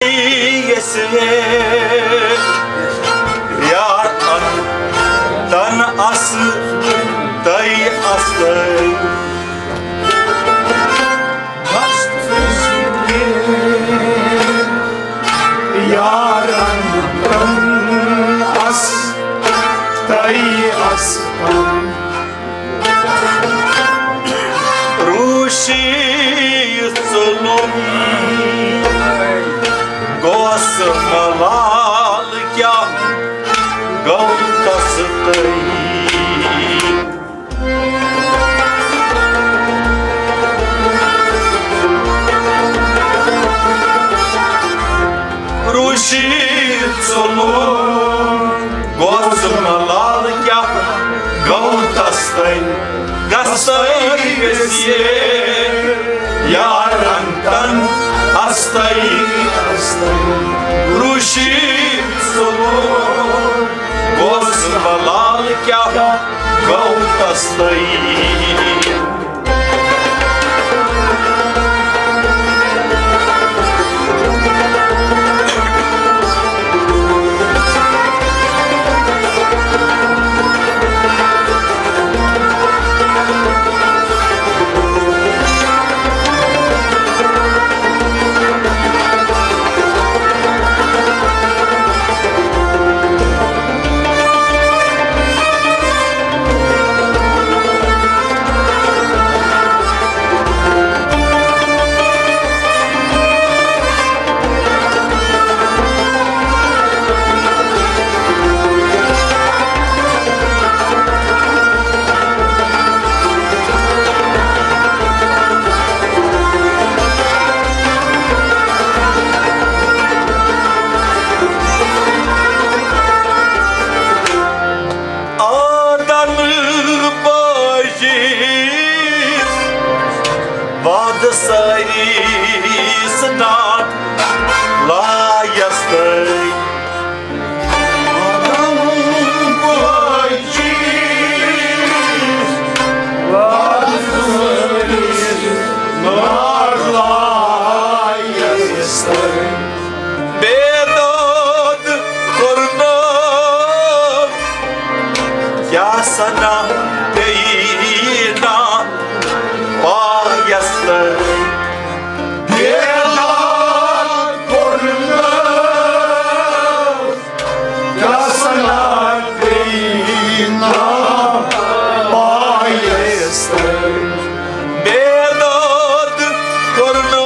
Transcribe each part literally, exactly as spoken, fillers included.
یژھِ ہے یار اَن تَن اَسہٕ تَے اَسہٕ۔ یار اَن تَن اَسہٕ تَے اَسہٕ۔ روشی ژلُن گوس ملال کیا گوتس تئی۔ روشی ژلُن گوس ملال کیا گوتس تئی۔ گژھے گژھِ یارن تن استئی۔ روشی ژلُن گوس ملال کیا گوتس تئی۔ آدن بٲجِس وعدٕ سٲری سٹاٹ لایس تٔتۍ۔ آدن بٲجِس وعدٕ سٲری سٹاٹ لایس تٔتۍ۔ بے دود کوٚرنو کیٛاہ سنا پیٚیہِ نا پایس تٔتۍ۔ بے دود کوٚرنو کیٛاہ سنا پیٚیہِ نا پایس تٔتۍ۔ بے دود کوٚرنو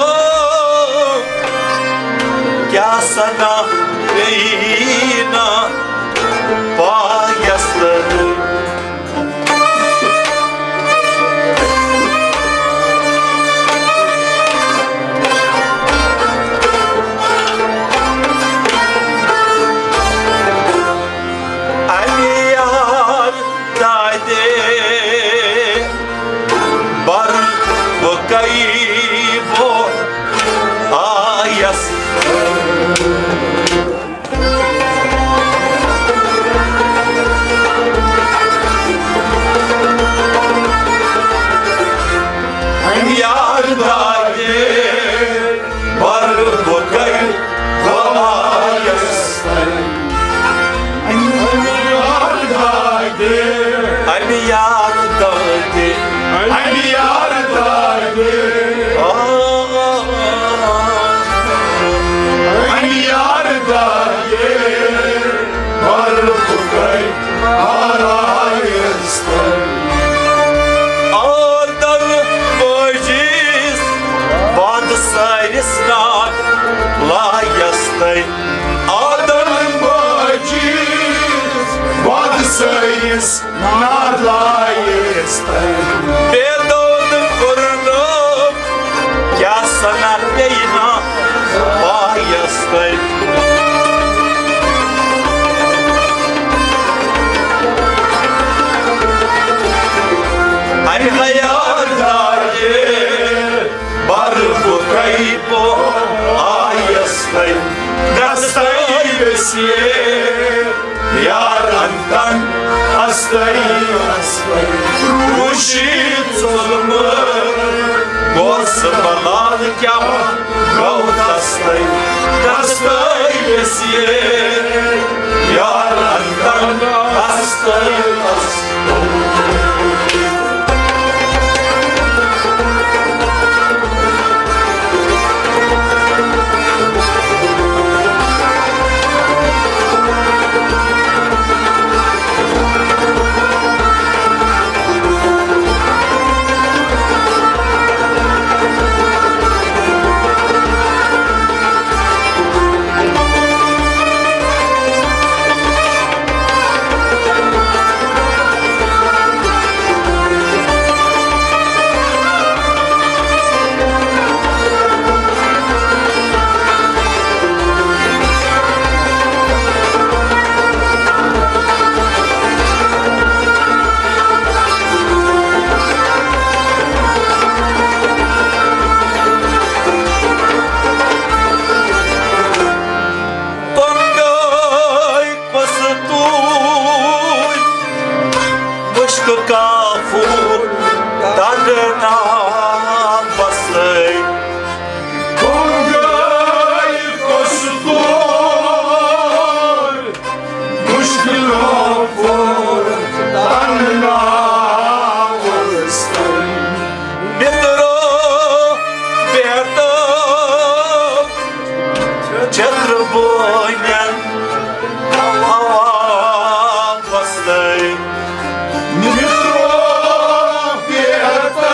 کیٛاہ سنا پیٚیہِ نا پایس تٔتۍ۔ اَمہِ یار دادے بر بہٕ کئی بہٕ آیس۔ اَمہِ یار دادے بر بہٕ کئی بہٕ آیس۔ اَمہِ یار دادے، اَمہِ یار دادے، اَمہِ یار دادے۔ آ، اَمہِ یار دادے، بر بہٕ کئی آرایس تٔتۍ۔ آدن بٲجِس وعدٕ سٲرِس ناد لایس تٔتۍ۔ آدن بٲجِس وعدٕ سٲرِس ناد لایس تٔتۍ۔ بے دود کوٚرنو کیٛاہ سنا پیٚیہِ نا پایس تٔتۍ۔ اَمہِ یار دادے بر بہٕ کئی بہٕ آیس تٔتۍ۔ گژھے گژھِ یارن تن استئی۔ روشی ژولمُت گوس ملال کیٛاہ گوتس تٔتۍ۔ کۄنٛگے کۄس توٗرۍ، مُشکہٕ کافُر تَرناوَسَے۔ کۄنٛگے کۄس توٗرۍ، مُشکہٕ کافُر تَرناوَسَے۔ مِترو بیتو چھتر بونٮ۪ن ہوا وسلے۔ مِترو بیتو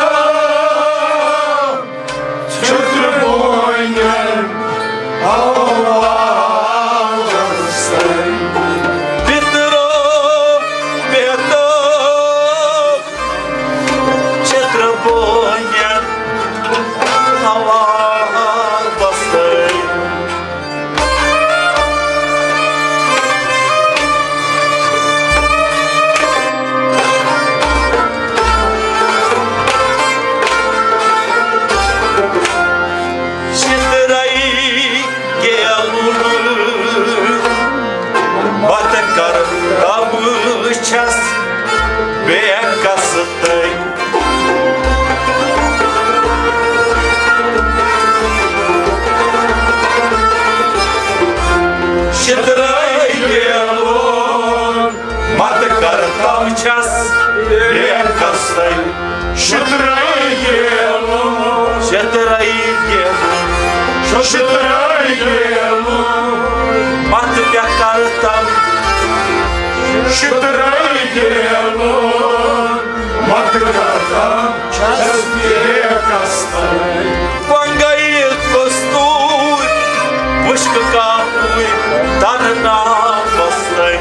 چھتر بونٮ۪ن ہوا وسلے۔ پِترو بیتو چھتر بونٮ۪ن ہوا وسلے۔ شترے گیلُن بتہٕ کر تب چھس بے قصدے۔ شترے گیلُن مت کر تم چھس بے قصدے۔ شترے گیلُن، شترے گیلُن، شترے گیلُن مت کر تم۔ شترے گیلُن مت کر تم چھس بے قصدے۔ کۄنٛگے کۄس توٗرۍ، مُشکہٕ کافُر تَرناوَسَے۔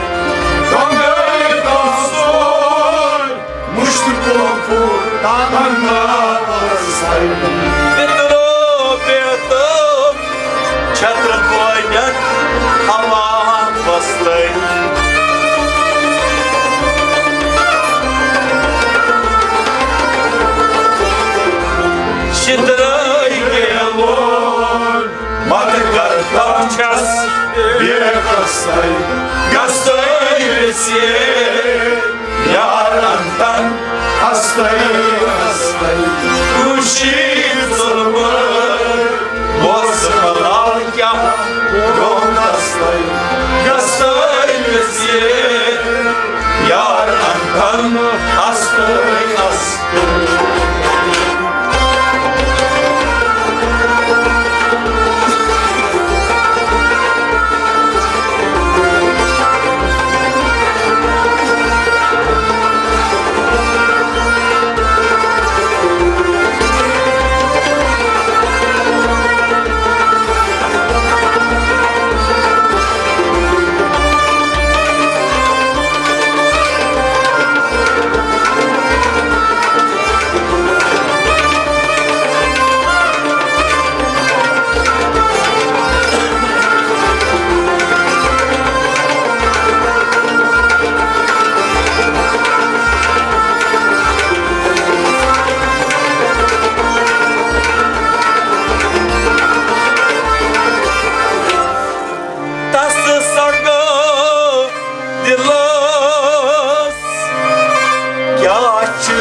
کۄنٛگے کۄس توٗرۍ، مُشکہٕ کافُر تَرناوَسَے۔ پِترو بیتو چھتر بونٮ۪ن ہوا وسلے۔ شترے گیلُن مت کر تم چھس بے قصدے۔ گژھے ویژھے یار اندن ہستَے ہستَے۔ خوشی ظلمہٕ بوز بلال کیٛاہ گوٚو دستَے۔ گژھے ویژھے یار اندن ہستَے ہستَے۔ تس سنگہٕ دِلس کیٛاہ چھِ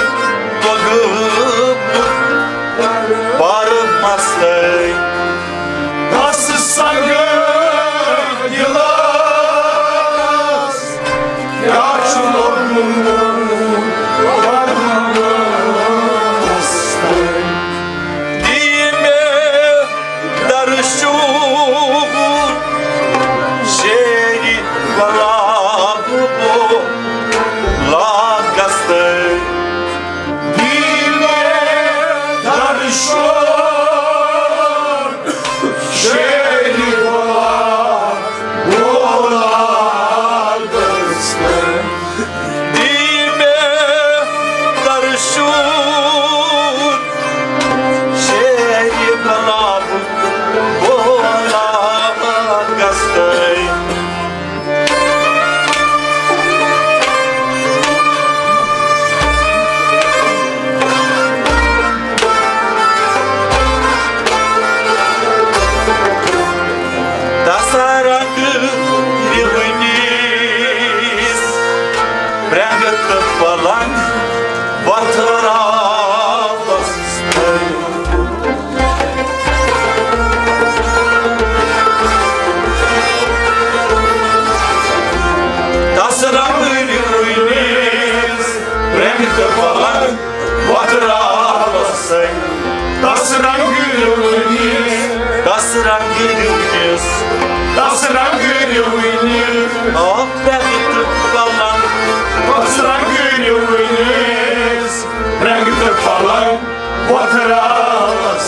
لوٚگمُت بر مستَے؟ تس سنگہٕ دِلس کیٛاہ چھُ لوٚگمُت رنٛگہٕ رِونِس۔ تس رنٛگہٕ رِونِس۔ آ، پٮ۪ٹھٕ تہٕ پلنٛگ۔ تس رنٛگہٕ رِونِس۔ رنٛگہٕ تہٕ پلنٛگ وۄتھراوس۔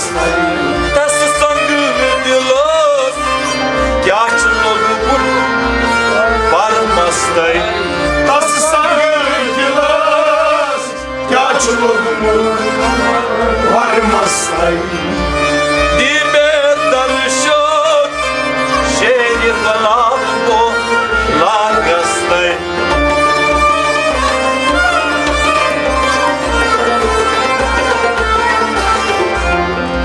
تس سنٛگہٕ دِلس کیٛاہ چھُ لوٚگمُت پرمس تَے؟ تس سنٛگہٕ دِلس کیٛاہ چھُ لوٚگمُت ورمس تَے؟ دِ مےٚ درشک شیرِ گۄلاب گو لاگس تَے۔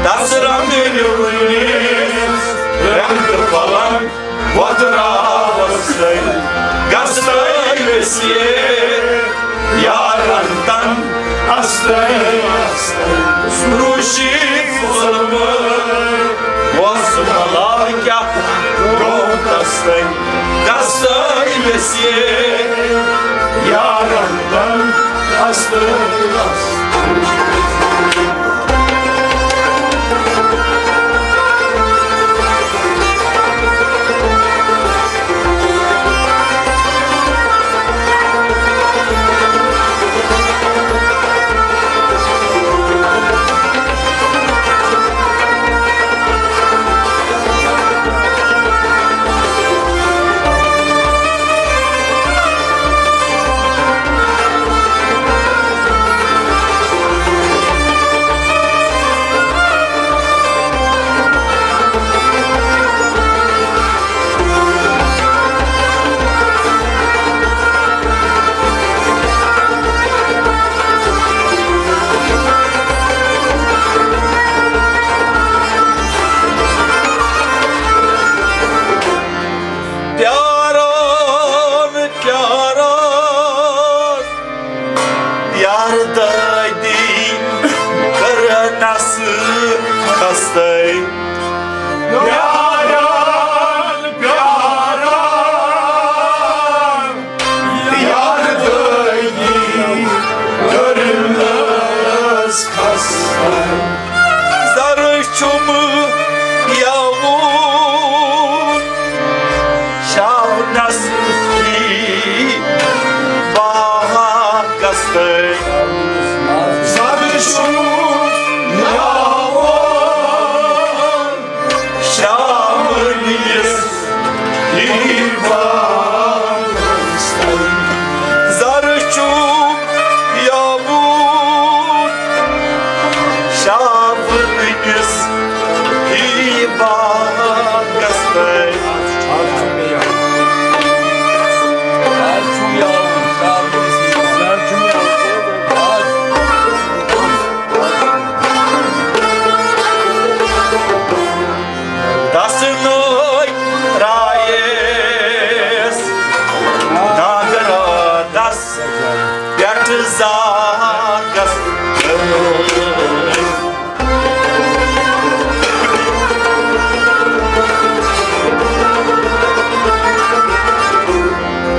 تس رنٛگہٕ نیوٗرِس رنٛگہٕ پلنٛگ وۄتھراوس تَے۔ گژھٕ تَے ویسے یارن تن استَے، استَے۔ روٗشی ظلمہٕ اوس ملال کیٛاہ گوٚو تس تَے۔ گژھٕ تَے ویسے یارن تن استَے، استَے۔ پیاران، پیاران، یار دٲدی کٔرنس خستَے۔ پیاران، پیاران، یار دٲدی کٔرنس خستَے۔ زرٕ چھُم یاوُن شاونس کی باغس تَے۔ زرٕ چھُم یاوُن شاونس کی باغس تَے۔ زرٕ چھُم یاوُن شاونس کی باغس تَے۔ دس نٲے رایس ناگراتس پٮ۪ٹھ زاگس۔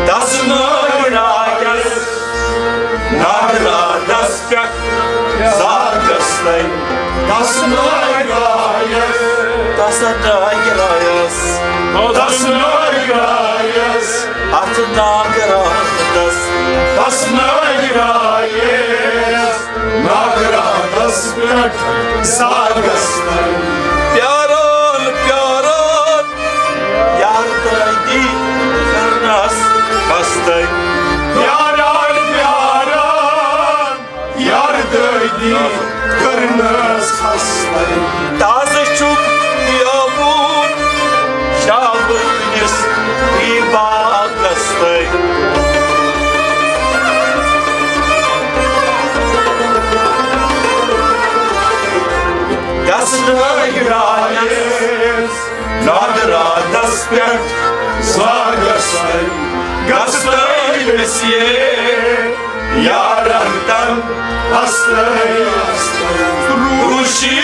دس نٲے رایس ناگراتس پٮ۪ٹھ زاگس تَے۔ دس نٲے رایس۔ دس نٲے رایس۔ دس نٲے رایس۔ اتھ ناگراتس۔ دس نٲے رایس۔ ناگراتس پٮ۪ٹھ زاگس تَے۔ پیاران، پیاران، یار دٲدی کٔرنس خستَے۔ پیاران، پیاران، یار دٲدی کٔرنس خستَے۔ تازٕ چھُم یاوُن شاونس کی باغس تَے۔ دس نٲے رایس ناگراتس پٮ۪ٹھ زاگس تَے۔ گژھٕ تَے ویسے یارن تن استَے، استَے۔ روٗشی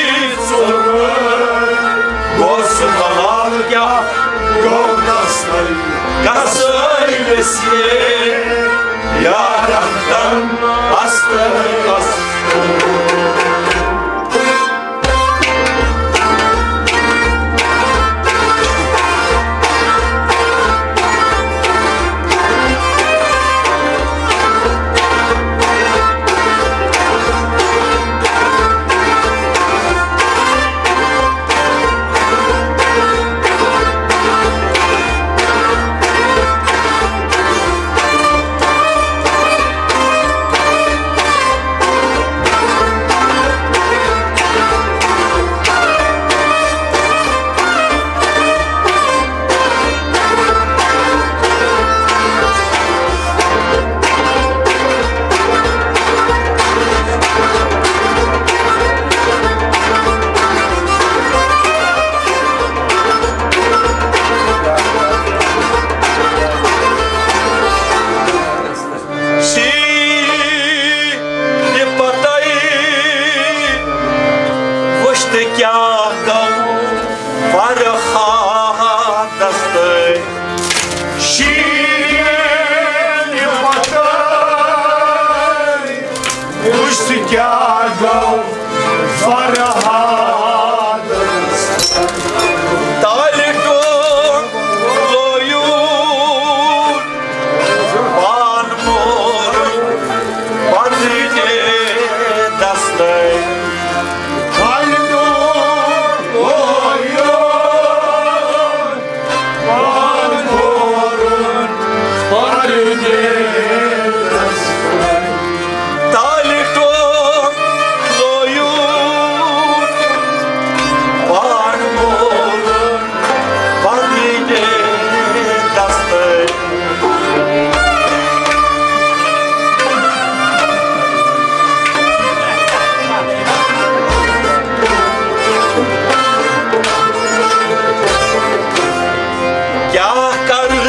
ژوٚل گوٚو سُہ ملال کیٛاہ گوٚو تس تَے۔ گژھٕ تَے ویسے یارن تن استَے، استَے۔ سُہ کیٛاہ گوٚو فرہادس؟ تالہِ ٹوٚپ لویُن پان مورُن پننہِ دستَے۔ تالہِ ٹوٚپ لویُن پان مورُن پننہِ دستَے۔ تالہِ ٹوٚپ لویُن پان مورُن پننہِ دستَے۔ کیٛاہ کرٕ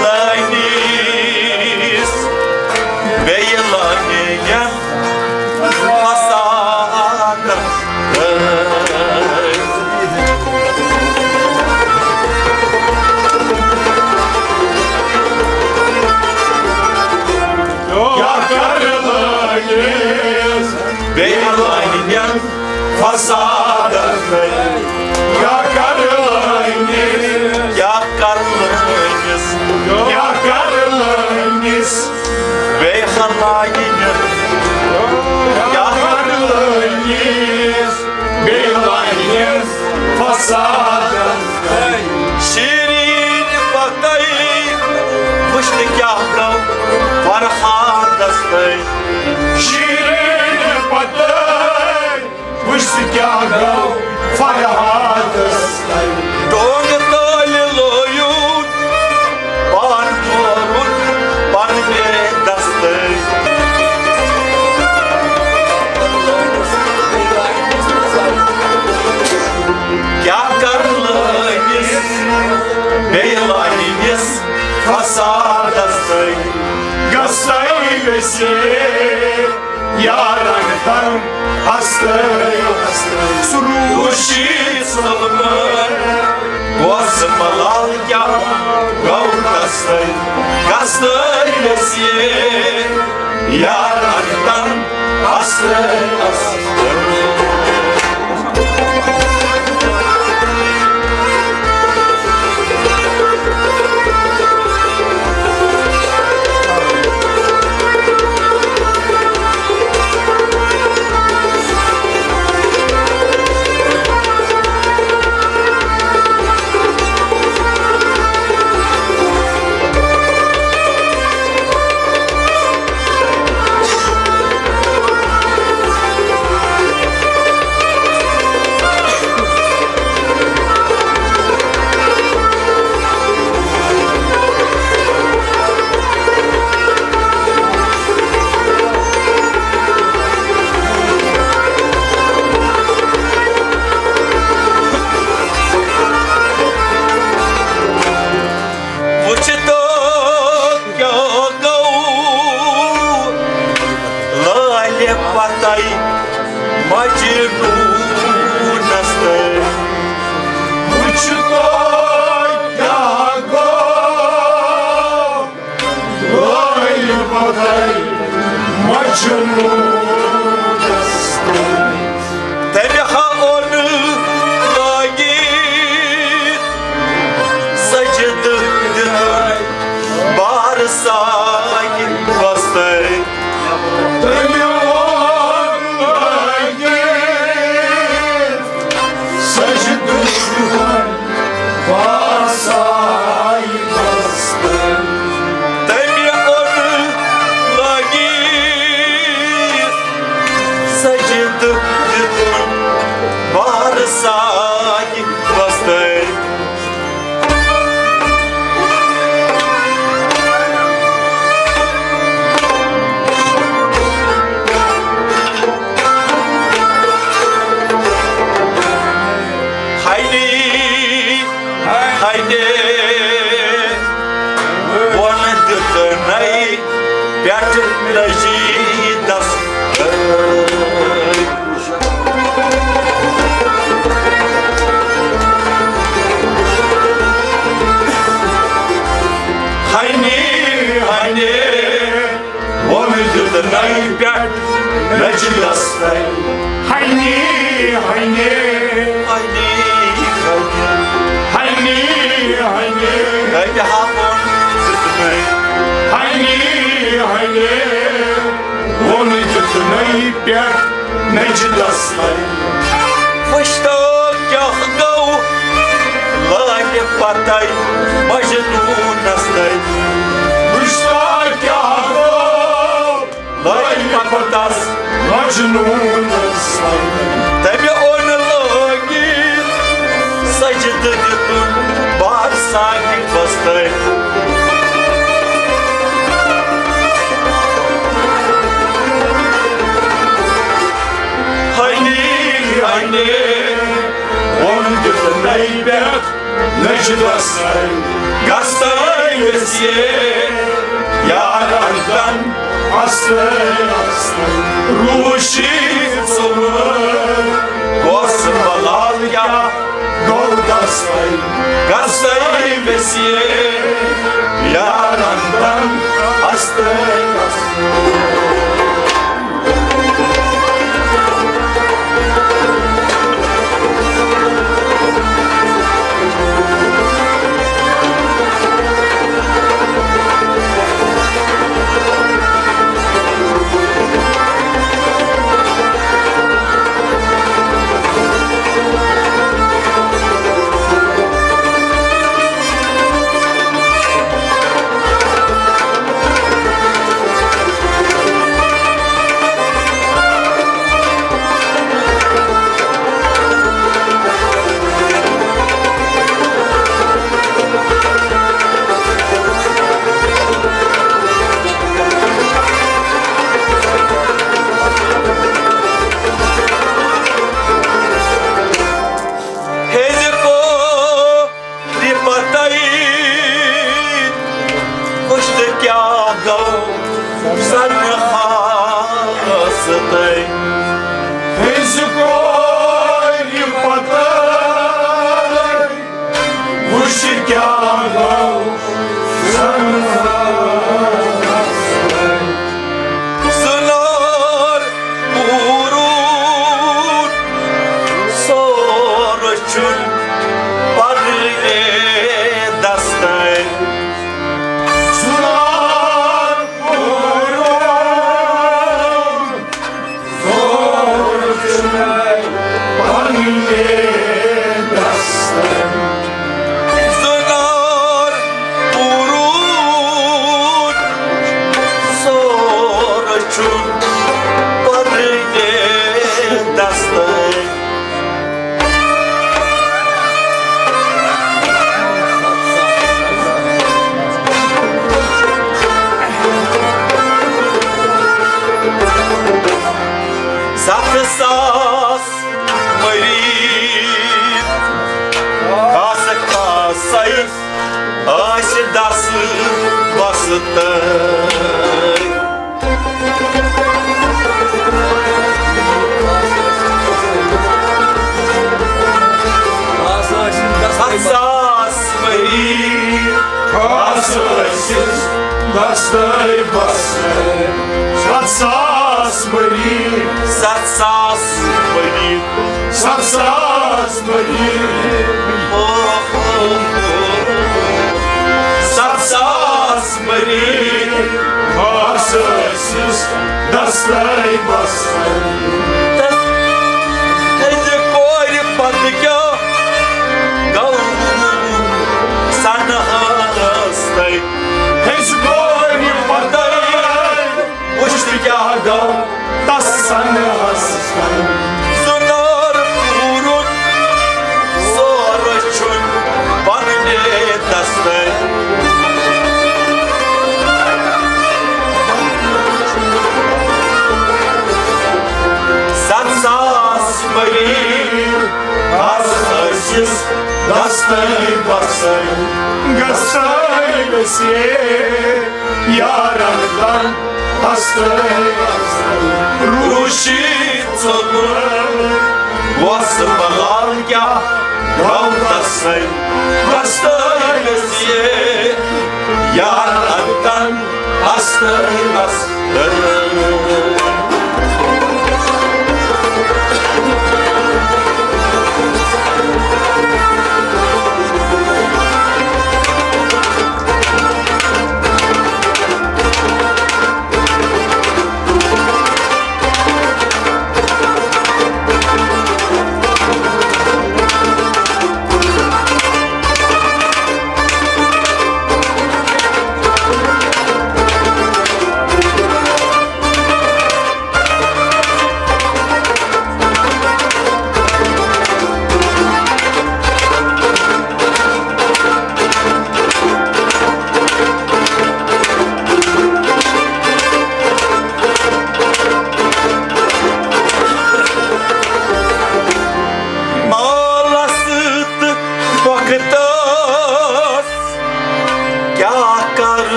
لٲنِس بیٚیہِ لٲنہِ ین فسادس؟ کیٛاہ کرٕ لٲنِس بیٚیہِ لٲنہِ ین فسادس؟ کیٛاہ کرٕ لٲنِس؟ کیٛاہ کرٕ لٲنِس؟ کیٛاہ کرٕ لٲنِس؟ بیٚیہِ لٲنہِ ین۔ کیٛاہ کرٕ لٲنِس؟ بیٚیہِ لٲنِس فسادس؟ شیٖریٖن پتَے وٕچھتہٕ کیٛاہ گوٚو فرہادس تہٕ۔ شیٖریٖن پتَے وٕچھتہٕ کیٛاہ گوٚو فرہادس۔ ٹونٛگہٕ تالہِ لویُن پان مورُن پننہِ دستہٕ۔ کیٛاہ کرٕ لٲنِس بیٚیہِ لٲنِس فسادس سۭتۍ؟ گژھے ویسے یارن تن ہستہٕ ہستہٕ۔ سُہ روٗد شیٖت سلمان، بوز ملال کیٛاہ گوٚو تستہٕ۔ گژھے ویسے یارن تن ہستہٕ ہستہٕ۔ وٕچھ تو کیٛاہ گوٚو لالہِ پتَے مجنوٗنس تہٕ۔ وٕچھ تو کیٛاہ گوٚو لالہِ پتَے مجنوٗنس تہٕ۔ تٔمۍ ہا اوٚن لٲگِتھ سجدٕ دیُتُن بار ساکہِ وستَے۔ تٔمۍ اوٚن لٲگِتھ سجدٕ دیُتُن بار ساکہِ وستَے۔ تٔمۍ اوٚن لٲگِتھ سجدٕ دیُتُن بار ساکہِ وستَے۔ ہنی ہنے ووٚن دیُتنَے پٮ۪ٹھ رشیدس۔ ہنی ہنے ووٚن دیُتنَے پٮ۪ٹھ دستَے۔ ہنی، ہنی۔ ہنی، ہنی۔ ہنی، ہنی۔ کَتہِ ہاوُن دیُتنَے۔ Honey, honey. ووٚن دیُتنَے پٮ۪ٹھ نجہِ دستَے۔ وٕچھ تو کیٛاہ گوٚو لالہِ پتَے مجنوٗنَس تَے۔ وٕچھ تو کیٛاہ گوٚو لٲگۍ پتس مجنوٗنس۔ تٔمۍ اوٚن لٲگِتھ سجدٕ دیُتُن بار صاحبس تٔمۍ۔ ہنی ہنی ووٚن دیُتنَے پٮ۪ٹھ نجدس گژھے ویسے یارن دن استر روشی ژوٚل گوس بلال یا گودس گژھے ویسے یارن دن استر ہیٚزِ کورِ پتَے وٕچھ تہٕ کیٛاہ گوٚو زنہٕ ہاستَے۔ ہیٚزِ کورِ پتَے وٕچھ کیٛاہ گوٚو زنہٕ ہاستَے۔ زُنار پوٗرُن سورُے چھُن پنٕنۍ دستَے۔ زُنار پوٗرُن سورُے چھُن پنٕنۍ دستَے۔ زُنار پوٗرُن سورُے چھُن پنٕنۍ دستَے۔ ستھ ساس مریٖض خاص خاصے ٲسۍ دس بس تہٕ ستھ ساس مریٖض خاص ٲسۍ دستَے بس۔ ستھ ساس مریٖض، ستھ ساس مریٖض، ستھ ساس مریٖض۔ ستھ ساس مریٖض خاص ٲسِس دستَے بس۔ تہٕ ہیٚزِ کورِ پتہٕ کیٛاہ گوٚو سنہٕ ہاستَے۔ ہیٚزِ کورِ پتَے وٕچھ تہٕ کیٛاہ گوٚو تس سنہٕ ہاستَے۔ زُنار پوٗرُن سورُے چھُن پنٕنۍ دستَے۔ ستھ ساس مریٖض خاص ٲسِس دستَے بسَے۔ گژھَے گژھِ یارن تن ہستَے۔ روٗشی ژوٚل وس بلال کیٛاہ گوٚو تسَے۔ ہستَے گژھِ یارن تن ہستَے بس۔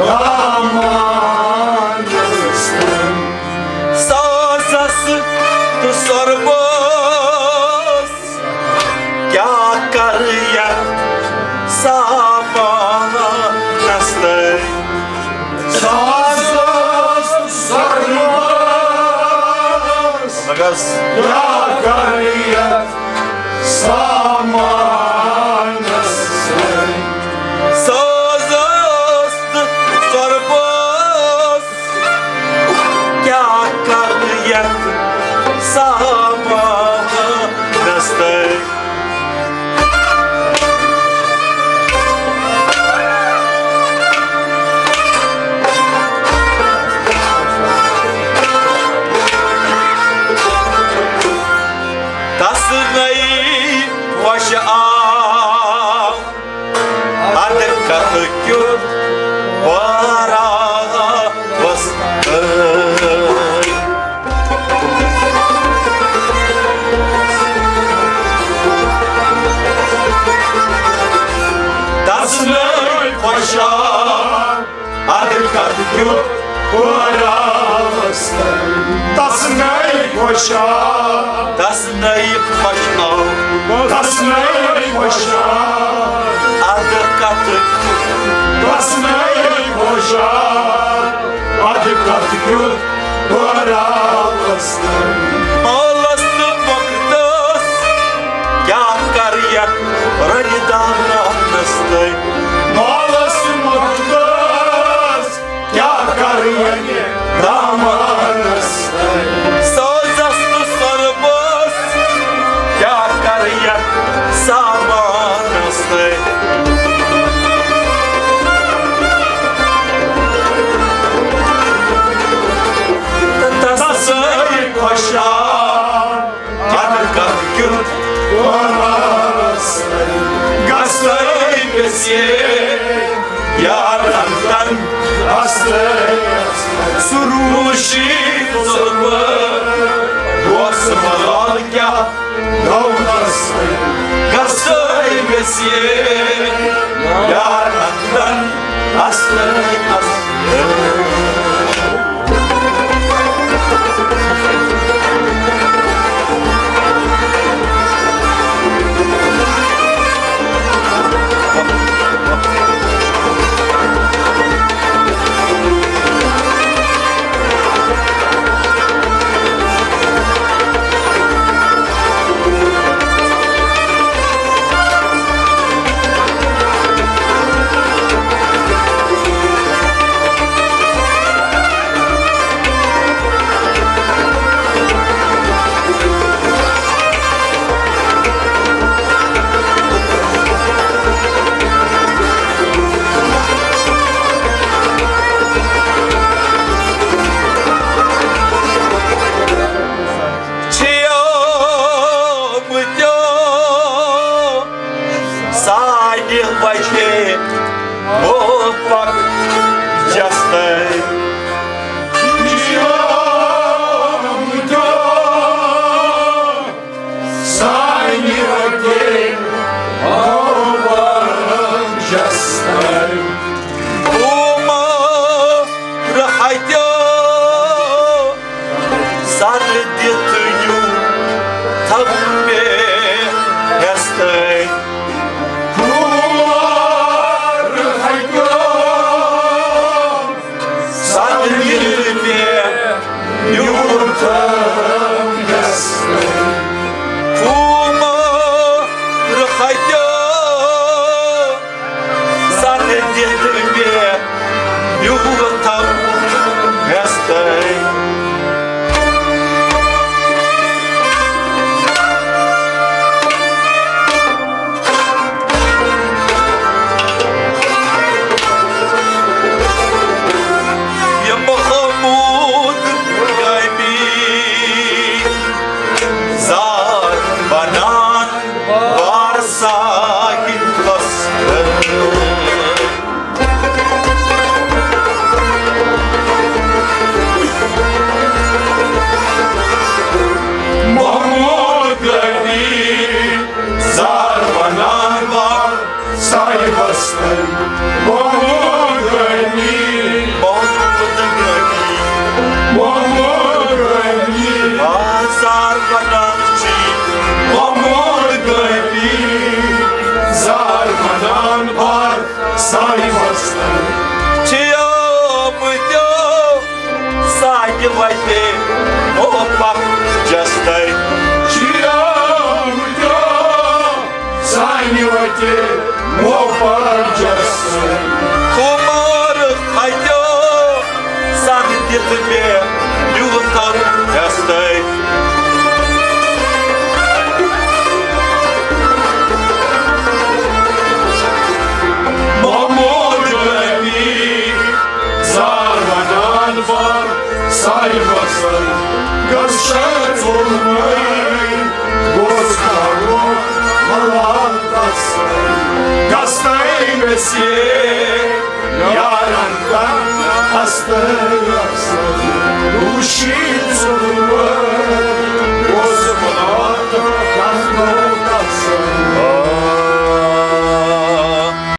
دامانس تل۔ سازس تہٕ سۄربس کیٛاہ کرٕ یتھ سامانس تل؟ سازس تہٕ سۄربس کیٛاہ کرٕ یتھ سامانس تل؟ سازس تہٕ سۄربس کیٛاہ کرٕ یتھ سامانس تل؟ تسنے وش آو ادٕ کتھ کیُتھ پہراوس ٲدۍ۔ تسنے خۄش آو ادٕ کتھ کیُتھ پہراوس ٲدۍ۔ تسنے خۄش آو، تسنے خۄش آو، تسنے خۄش آو ادٕ کتھ، تسنے خۄش آو ادٕ کتھ کیُتھ پہراوس ٲدۍ۔ مالس تہٕ مۄختس کیٛاہ کرٕ یتھ رنہِ دامانس تل؟ مالس تہٕ مۄختس کیٛاہ کرٕ یتھ دامانس تل؟ سازس تہٕ سۄربس کیٛاہ کرٕ یتھ سامانس تل؟ تسنے خۄش آو ادٕ کتھ کیُتھ پہراوس ٲدۍ۔ گژھے گژھِ یارن تن اصل سروشی ظلمت، دوس ملال کیٛاہ دولس ٲدۍ۔ گژھے گژھِ یارن تن اصل اصل۔ چھیو متیو سانہِ وتہِ موفق جستر۔ سانہِ وتہِ موفق جستر۔ عمر ہتیو سر دِتھ یوٗتھ مےٚ ہٮ۪ستَے۔ کھووُر ہَتیو سر دِتھ مےٚ یوٗتھ ہٮ۪ستَے۔ کھووُر ہَتیو سر دِتھ مےٚ یوٗتھ ہٮ۪ستَے۔ یہِ محمود غٲمی ذات بنان وارثاہن خۄص۔ وتہِ موپک جستَے۔ چیرو تیو سانہِ وتہِ موپک جستَے۔ خمار ہتیو سن دِتھ مےٚ یوٗتاہ ہستَے۔ محمود نبی زار ودان بار ساروسن گژھِ ژوٚلمُے گوٚژھ کرُن ملال تسن۔ گژھتَے گژھِ یارن تن استر اصل دوشی